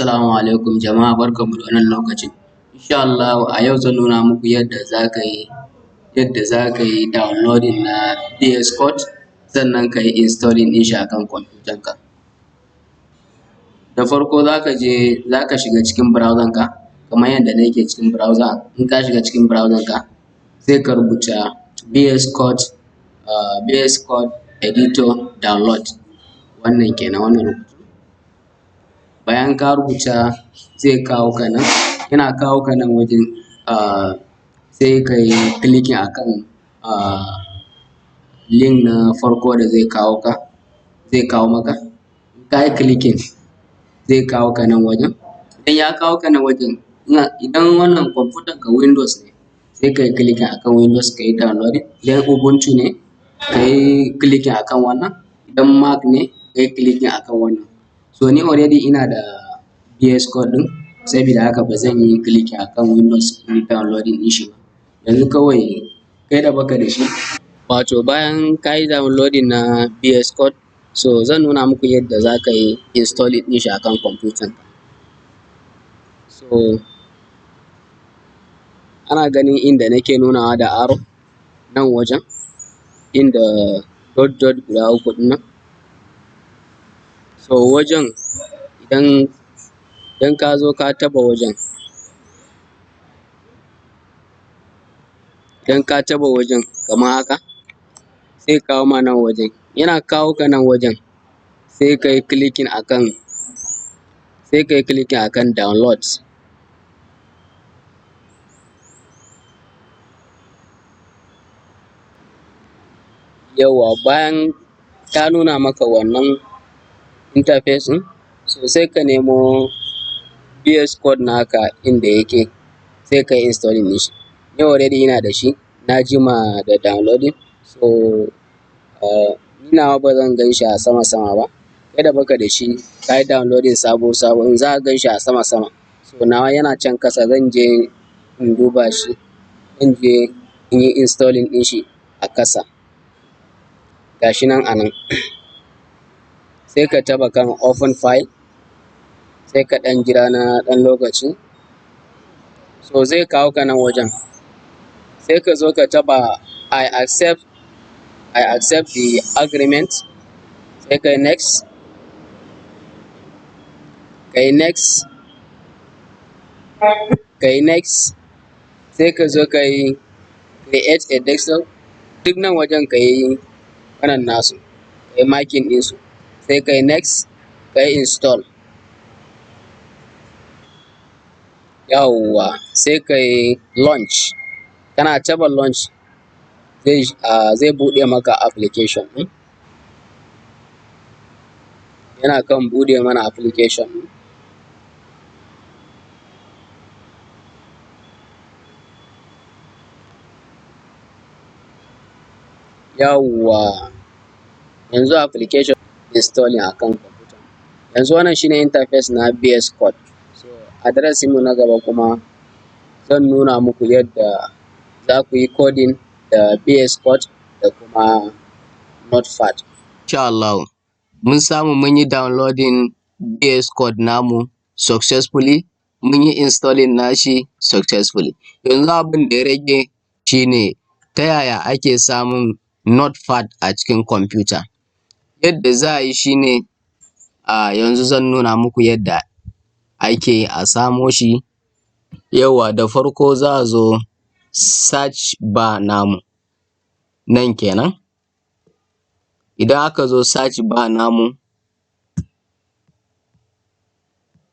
Assalamu alaikum jama'a, barkanmu da wannan lokacin. Insha Allahu a yau zan nuna muku yadda za ka yi downloading na VS code, sannan ka yi installing ɗin shi a kan kwamfutanka. Da farko za ka je za ka shiga cikin browser ka, kamar yadda nake cikin browser. In ka shiga cikin browser ka, sai ka rubuta VS Code editor download, wannan kenan, wannan rubutu. Bayan ka rubuta, zai kawo ka nan. Yana kawo ka nan wajen, sai ka yi clicking akan link na farko da zai kawo maka. In ka yi clicking, zai kawo ka nan wajen. Idan ya kawo ka nan wajen, idan wannan kwamfutan ka Windows ne, sai ka yi clicking akan Windows ka yi downloading. Idan Ubuntu ne, ka yi clicking akan wannan. Idan Mac ne, ka yi clicking akan wannan. So ni already ina da VS Code ɗin, sabida haka ba zan yi clicking akan Windows in yi downloading ɗin shi ba. Yanzu kawai kai da baka da shi, wato bayan ka yi downloading na VS Code, so zan nuna muku yadda za ka yi installing ɗin shi akan kwamfutan ka. So ana ganin inda nake nunawa da arrow nan wajen, inda dot dot guda uku ɗin nan. So wajen, idan ka zo ka taɓa wajen, idan ka taɓa wajen kamar haka, zai kawo ma nan wajen. Yana kawo ka nan wajen, sai ka yi clicking akan download. Yawwa, bayan ta nuna maka wannan interface ɗin, so sai ka nemo VS Code naka inda yake, sai ka yi installing ɗin shi. Ni already ina da shi, na jima da downloading, so ni nawa ba zan gan shi a sama sama ba. Kai da baka da shi, ka yi downloading sabo sabo, za ka gan shi a sama sama. So nawa yana can ƙasa, zan je in duba shi, zan je in yi installing ɗin shi a ƙasa. Ga shi nan a nan. Sai ka taɓa kan open file, sai ka ɗan jira na ɗan lokaci. So zai kawo ka nan wajen, sai ka zo ka taɓa I accept the agreement," sai ka yi next, ka yi next, ka yi next. Sai ka zo ka yi "create a desktop". Duk nan wajen ka yi wannan nasu, ka yi marking ɗinsu, sai ka yi next, ka yi install. Yawwa, sai ka yi launch. Kana taɓa launch, zai buɗe maka application ɗin. Yana kan buɗe mana application ɗin. Yawwa, yanzu application installing akan kwamfuta. Yanzu wannan shine interface na VS Code. So a darasinmu na gaba kuma zan nuna muku yadda za ku yi coding da VS Code da kuma Notepad. Insha Allahu mun samu mun yi downloading VS Code namu successfully, mun yi installing nashi successfully. Yanzu abin da ya rage shine ta yaya ake samun Notepad a cikin kwamfuta. Yadda za a yi shine, a yanzu zan nuna muku yadda ake a samo shi. Yawwa, da farko za a zo search bar namu nan kenan. Idan aka zo search bar namu,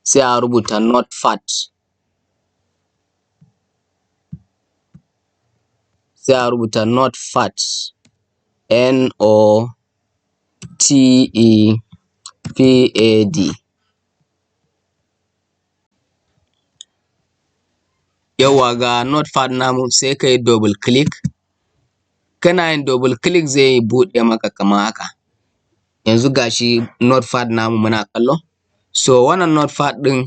sai a rubuta Notepad, sai a rubuta Notepad, N O T E P A D. Yawwa, ga Notepad namu, sai ka yi double click. Kana yin double click, zai buɗe maka kamar haka. Yanzu ga shi Notepad namu muna kallo. So wannan Notepad ɗin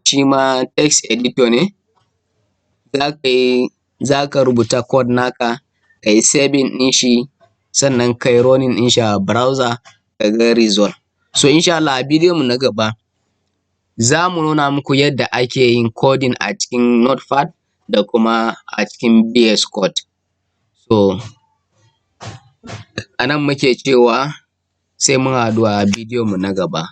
shi ma text editor ne. Za ka rubuta code naka, ka yi saving ɗin shi, sannan ka yi running ɗin shi a browser ka ga result. So insha Allah a bidiyon mu na gaba Za mu nuna muku yadda ake yin coding a cikin Notepad da kuma a cikin VS Code. So a nan muke cewa sai mun haɗu a bidiyon mu na gaba.